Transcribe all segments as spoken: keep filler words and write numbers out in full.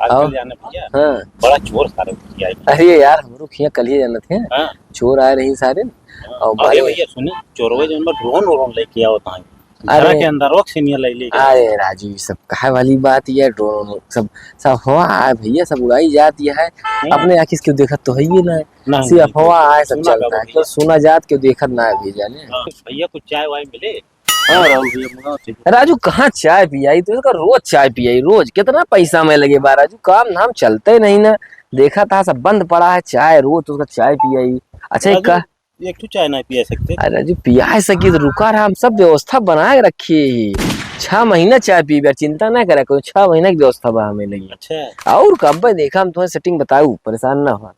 कल और? जाना भैया। हाँ। बड़ा चोर सारे किया है। अरे यार, हमरो खिया कल ही जाना थे। हाँ। चोर आए रही सारे। हाँ। और अरे भाई भैया सुने, चोरवे जौन बा ड्रोन व्रोन लेके आवत हैं। अरे। घर के अंदर रोक से नहीं ले लेके। अरे राजू, ये सब काहे वाली बात है? ड्रोन सब, सब हवा है भैया, सब उड़ाई जाती है। हम्म। अपने आँखी से क्यों देखत तो है ये ना। नहीं, सिर्फ नहीं, अफवाह आए, सब सुना चलता है, भैया। क्यों सुना जात, क्यों देखत ना है भैया ने। हाँ, भैया कुछ चाय वाय मिले? हाँ, राहुल भैया, मंगाओ चाय। राजू, कहाँ चाय पियाई? तू इसका रोज चाय पियाई, रोज। कितना पैसा में लगे बा राजू, काम धाम चलते नहीं ना। देखा था सब बंद पड़ा है, चाय रोज तो उसका चाय पियाई। अच्छा, एक राजू, का एक ठो चाय ना पिया सकते? अरे राजू, पिया सकी तो रुका रहा, हम सब व्यवस्था बना के रखी है। छह महीना चाय पीबे, चिंता ना करे, कोई छह महीना की व्यवस्था बा हमें लगी। अच्छा। और कब देखा, हम तुम्हें सेटिंग बताऊ, परेशान ना हो।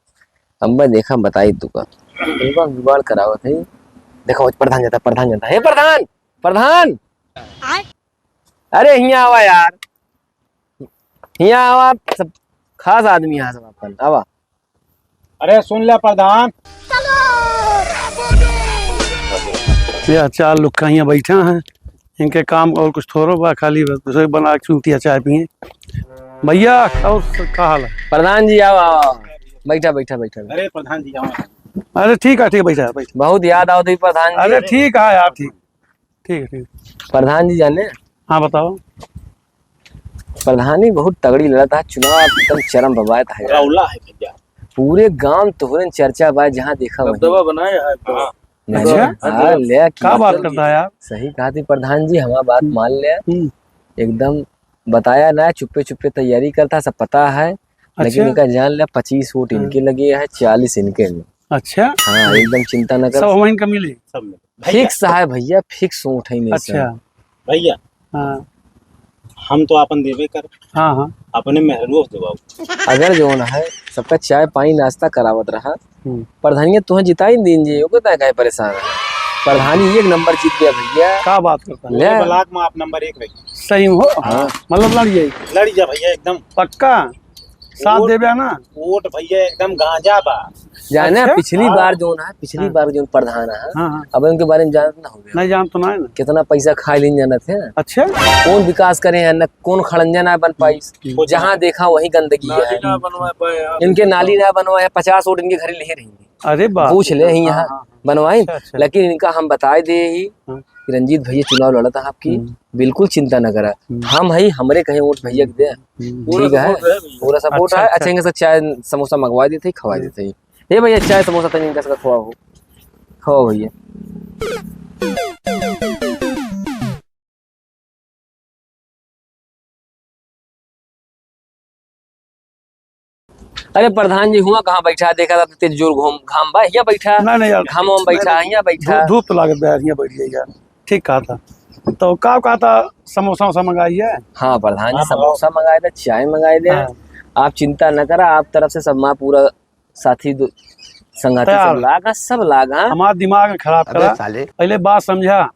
अम्बा देखा, बताई तू का। जुगाड़, जुगाड़ करावत है। देखो, प्रधान जाता, प्रधान जाता। हे प्रधान, प्रधान! आय? अरे, हियाँ आवा यार। हियाँ आवा, सब खास आदमी है सब अपन। आवा। अरे, सुन ले प्रधान। यह चार लोग का हियाँ बैठा है। इनके काम और कुछ थोड़ो बा, खाली बस रसोई बना के चूतिया चाय पिए। भैया, और स-, का हाल है? प्रधान जी, आओ, आओ, आओ। बैठा, बैठा, बैठा, बैठा। अरे प्रधान जी, आओ। अरे ठीक है, ठीक है, बैठा, बैठा। बहुत याद आवत है प्रधान जी। अरे ठीक है यार, ठीक, ठीक है, ठीक। प्रधान जी जाने? हाँ, बताओ। प्रधानी बहुत तगड़ी लड़त है, चुनाव एकदम चरम बबायत है यार। रौला है भैया। पूरे गांव तोहरे चर्चा बा, जहाँ देखा वहीं। दबदबा बनाए है तो। हाँ। नहीं, अच्छा? हाँ, ले, का बात करता है यार? सही कहा थी प्रधान जी, हमार बात हम्म। मान ले। हम्म। एकदम बताया ना, चुप्पे चुप्पे तैयारी करता, सब पता है। लेकिन अच्छा। इनका जान ले, पच्चीस वोट हाँ। इनके लगे है, चालीस इनके में। अच्छा। हाँ, एकदम चिंता न कर। सब हमहिन का मिली? सब मिली। भैया। फिक्स है भैया, फिक्स वोट है इनके। अच्छा। भैया। हाँ। हम तो आपन देबे कर। हाँ, हाँ। अपने मेहरुओ से देवाओ। अगर जौन है, सबका चाय पानी नाश्ता करावत रहा, हम्म। प्रधानिया तुहें जिताई दीन जी, ओके तय काहे परेशान है? प्रधानी एक नंबर जीत गया भैया। का बात करता है? ले। पूरे ब्लॉक में आप नंबर एक रही। सही में हो? हाँ। मतलब लड़ जाई? लड़ जा भैया एकदम। पक्का? साथ वोट, देबे ना? वोट भैया एकदम गांजा बा। जाने अच्छा? पिछली हाँ। बार जौन है, पिछली हाँ। बार जौन प्रधान है, हाँ, हाँ। अब उनके बारे में जानत ना हो गया। नहीं जानत तो ना है ना। कितना पैसा खा लीन जानत है। अच्छा? कौन विकास करे हैं, न कौन खड़ंजा ना बन पाई। हम्म। जहाँ देखा वहीं गंदगी है। नाली ना बनवा पाए आप। इनके नाली ना बनवाए, पचास वोट इनके घरे ले रही। अरे बाप रे। पूछ ले ही हाँ, यहाँ हाँ, हाँ। बनवाई, अच्छा, अच्छा। लेकिन इनका हम बताए दे ही हाँ। कि रंजीत भैया चुनाव लड़त है आपकी, हम्म। बिल्कुल चिंता न करा। हम्म। हम है, हमरे कहे वोट भैया के दे। हम्म। ठीक है, पूरा support है भैया। पूरा support अच्छा, है। अच्छा। अच्छा, इनका से चाय समोसा मंगवा देते ही, खवाई हम्म। देते ही। ए भैया, चाय समोसा तनी इनका से खवाओ, खवाओ भैया। अरे प्रधान जी, हुआ कहाँ बैठा? देखा था तेज जोर घूम, घाम बा, हियाँ बैठा। नहीं, नहीं यार। घाम वाम बैठा, नहीं, नहीं। हियाँ बैठा। धू-, धूप तो लागत बा यार, हियाँ बैठ जाइए यार। ठीक कहा था। तो का कहा था, समोसा वोसा मंगाई है? हाँ प्रधान जी, हाँ, समोसा मंगाए दे, चाय मंगाए दे। हाँ। आप चिंता न करा, आप तरफ से सब माँ पूरा साथी दो-, संगाती तैयार। सब लाग, हाँ, सब लाग, हाँ। हमार दिमाग खराब अबे करा। साले। पहले बात समझा।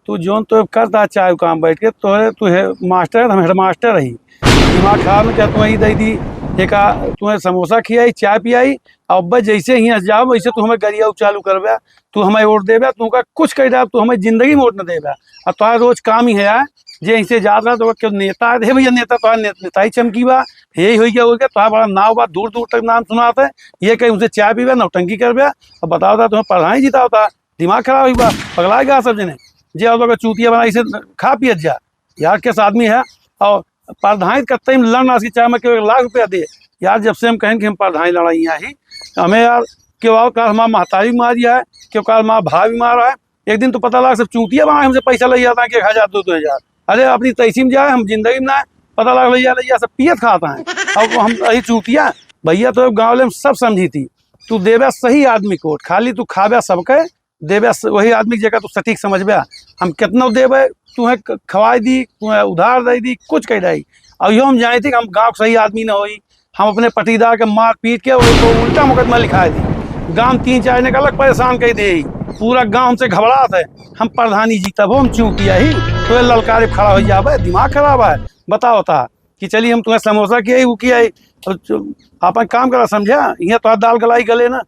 तू जौन तो करता चाहे काम बैठ के, तोहरे, तू हे-, मास्टर है, हम हेडमास्टर रही। दिमाग खराब न किया, तू ही दे दी, एक आ, तू समोसा खियाई, चाय पियाई, और बस जैसे ही हंस जाओ, वैसे तू हमें गरिया चालू करबे, तू हमें वोट देबे, तू का कुछ कह दे, तू हमें जिंदगी में वोट न देबे। और तोहरा रोज काम ही है यार, जे ऐसे जात रहा, तो क्यों नेता है, हे भैया नेता, तोहरा ने-, नेता ही चमकी बा, यही हो गया, हो गया, तोहरा बड़ा नाव बा, दूर दूर तक नाम सुनात है, ये कहीं उनसे चाय पीबे, नौटंकी करबे, अब बताओ ता, तुम्हें प्रधान ही जीता होता, दिमाग खराब हुई बा, पगला गया सब जने। जे और लोग चूतिया बना इसे खा पियत जा। यार किस आदमी है, और प्रधान कत्ते में लड़ ना सकी, चाहे मैं केवल लाख रुपया दे। यार जब से हम कहें कि हम प्रधान लड़ाई आई, हमें यार केवल काल हमारा महतारी मार दिया है, केवल काल हमारा भाई मारा है। एक दिन तो पता लगा सब चूतिया बना हमसे पैसा ले जाता है कि एक हजार, दो, दो हजार। अरे अपनी तैसी में जाए, हम जिंदगी में ना आए। पता लगा ले जा, ले जा, सब पियत खाता है। अब हम यही चूतिया, भैया तो गाँव वाले में सब समझी थी, तू देवे सही आदमी को वोट, खाली तू खावे सबके, देबे स-, वही आदमी जेका तू सटीक समझबे। हम केतनो देबे, तुहें क-, खवाई दी, तुहें उधार दे दी, कुछ कह दे। और यो हम जाने थी कि हम गाँव के सही आदमी न होई, हम अपने पटीदार के मार पीट के वही को उल्टा मुकदमा लिखा दी। गाँव तीन चार जने का अलग परेशान कर दे, पूरा गाँव हमसे घबरात है। हम प्रधानी जीतब हो, हम चूतिया ही, तो ये ललकारे खड़ा हो जाबे, दिमाग खराब है। बताओ ता कि चलिए हम तुम्हें समोसा किया ही, वो किया ही, और चु-, आपन काम करा, समझा? यहाँ तो दाल गलाई गले ना।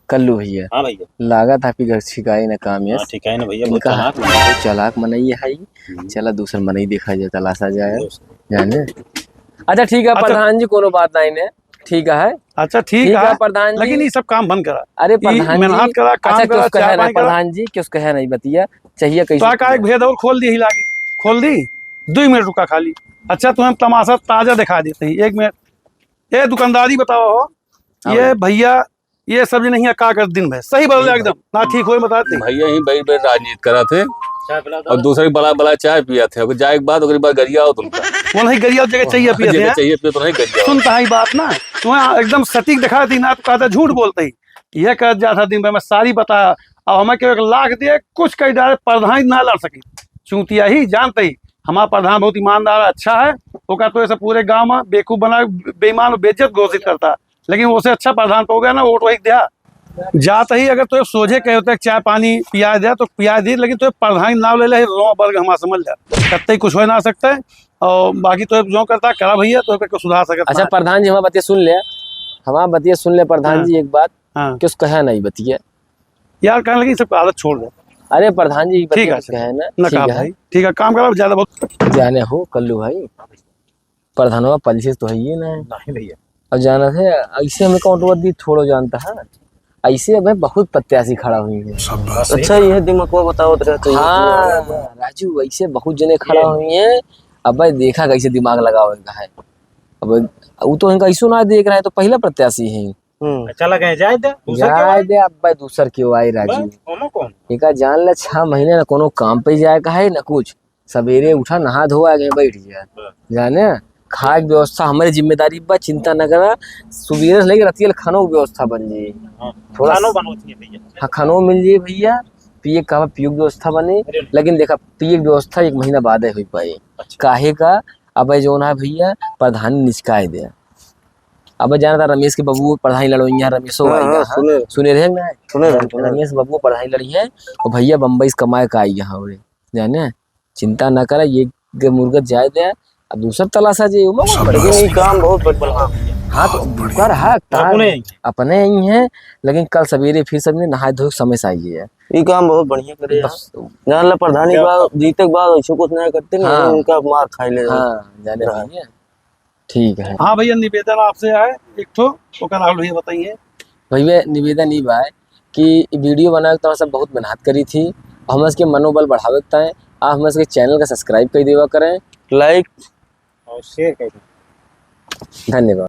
कल्लू भैया। हाँ भैया। लागत है आपकी घर ठिकाई ना काम, हाँ, यस। ठिकाई ना भैया, बहुत इनका चालाक मनई है। बहुत चालाक मनई है। हम्म। चला दूसर मनई देखा जाए, तलाशा जाए। दूसर। जाने? अच्छा, ठीक है, अच्छा। प्रधान जी, कोनो बात नहीं ने, ठीक है। अच्छा, ठीक ठीक है, है। प्रधान जी। लेकिन ये सब काम बंद करा। अरे, ये प्रधान जी, मेहनत करा, काम अच्छा, करा, क्यों कहे चाय नहीं, पानी करा। प्रधान जी, क्यों कहे नहीं बतिया, चाहिए कैसे तो का बतिया? एक भेद और खोल दी ही लागे, खोल दी, दो मिनट रुका खाली। अच्छा, तुम्हें तमाशा ताजा दिखा देते हैं, एक मिनट। ये दुकानदारी बताओ हो, हाँ ये भैया। भैया, ये सब नहीं है, का कर दिन भर सही बदल एकदम, ना ठीक होए, बता दे। भैया ही बड़ी बड़ी राजनीति करा थे चाय पिला दो। और दूसरे बला बला चाय पिया थे, ओकर जाए के बाद, ओकरे बाद गरिया हो तुमका। वो नहीं गरिया जगह चाहिए पिया जगह थे। चाहिए पिया तो नहीं गरिया। सुनता है बात ना, तुम्हें एकदम सटीक दिखा दी ना, तो कहता झूठ बोलते ही। यह कह जाता दिन भर में सारी बता, अब हमें केहू एक लाख दिए, कुछ कही डाले, प्रधान ना लड़ सके। चूतिया ही जानते ही, हमारा प्रधान बहुत ईमानदार है, अच्छा है, ओका तो ऐसे पूरे गांव में बेवकूफ बना, बेईमान और बेइज्जत घोषित करता। लेकिन ओसे अच्छा प्रधान तो हो गया ना, वोट वही दिया। जात ही अगर तो सोझे कहे होते, चाय पानी पिया दे तो पिया दी, लेकिन तो प्रधान नाम ले ले, रोआ बर्ग हमारा समझ जा, कत्ते कुछ हो ना सकता है। और बाकी तो जो करता करा भैया, तो कुछ सुधार सकता अच्छा, है। प्रधान जी, हमारा बतिया सुन ले, हमारा बतिया सुन ले प्रधान हाँ। जी, एक बात, हाँ। कुछ कहा नहीं बतिया। यार, कहने लगी, सबका आदत छोड़ दे। अरे प्रधान जी, ठीक बतिया है, कुछ अच्छा। कहे ना, ना ठीक कहा है। भाई, ठीक है, काम करा, ज्यादा बहुत। जाने हो कल्लू भाई, प्रधानवा पलछिस तो है ही ना। नहीं भैया। अब जाना थे, ऐसे हमें कौन रोक दी, थोड़ो जानता है। ऐसे अब बहुत प्रत्याशी खड़ा हुई है। शाबाश। अच्छा, यह दिमाग को बताओ तो रहते हैं। हाँ, राजू, ऐसे बहुत जने खड़ा ये हुई हैं। अब भाई देखा कैसे दिमाग लगावे का है। अब वो तो इनका issue ना देख रहा है, तो पहला प्रत्याशी है। हम्म। चला गए, जाए दे, दूसर के जाए भाई। दे, अब भाई दूसर के आई राजू। बस, ओमा कौन? एका जान ले, छह महीने ना कोनो काम पे जाए का है, ना कुछ। सवेरे उठा, नहा धोआ के बैठ गया। बस। जाने, खाए के व्यवस्था हमारी जिम्मेदारी बा, चिंता न करा। सुबेरे से लेके रतिया ले खानो के व्यवस्था बन जाई। हाँ, थोड़ा खानो स-, बनवत नहीं भैया। हाँ, खानो मिल जाई भैया, पिए का, पियो के व्यवस्था बने। अरे। लेकिन देखा, पिए के व्यवस्था एक महीना बाद हुई पाई। अच्छा। काहे का, अब जौन है भैया, प्रधानी निचकाए दे। अब जाना था रमेश के बबू प्रधानी लड़ोइया, रमेशो हाँ, आई हाँ, हाँ। सुने। सुने रहे ना? सुने रहे, सुने रहे। रमेश बबू प्रधानी लड़ी है, और भैया बम्बई से कमाए का आई यहाँ हुए। जाने, चिंता ना करे, ये ग-, मुर्गा जाए दे, अब दूसर तलाशा जे, ओमा कौन पड़े? लेकिन ये काम बहुत बढ़िया। हाँ, तो बहुत बढ़िया। कर हक, अपने ही। अपने ही हैं, लेकिन कल सवेरे फिर सबने नहाए धोए समय से आइए यार। ये काम बहुत बढ़िया करे यार। बस। जान ला प्रधानी के बाद, जीते के बाद ऐसे कुछ नहीं करते, नहीं हाँ। उनका मार खाई ले। हाँ, जाने रहा। भैया। ठीक है। हाँ भैया, निवेदन आपसे है एक ठो, ओकर राहुल भैया बताइए। भैया, निवेदन ई बा कि ई video बनावे के तो सब बहुत मेहनत करी थी, और हमस के मनोबल बढ़ावे के ताईं आप हमस के channel का subscribe कर देवा करें, like और share कर दें। धन्यवाद।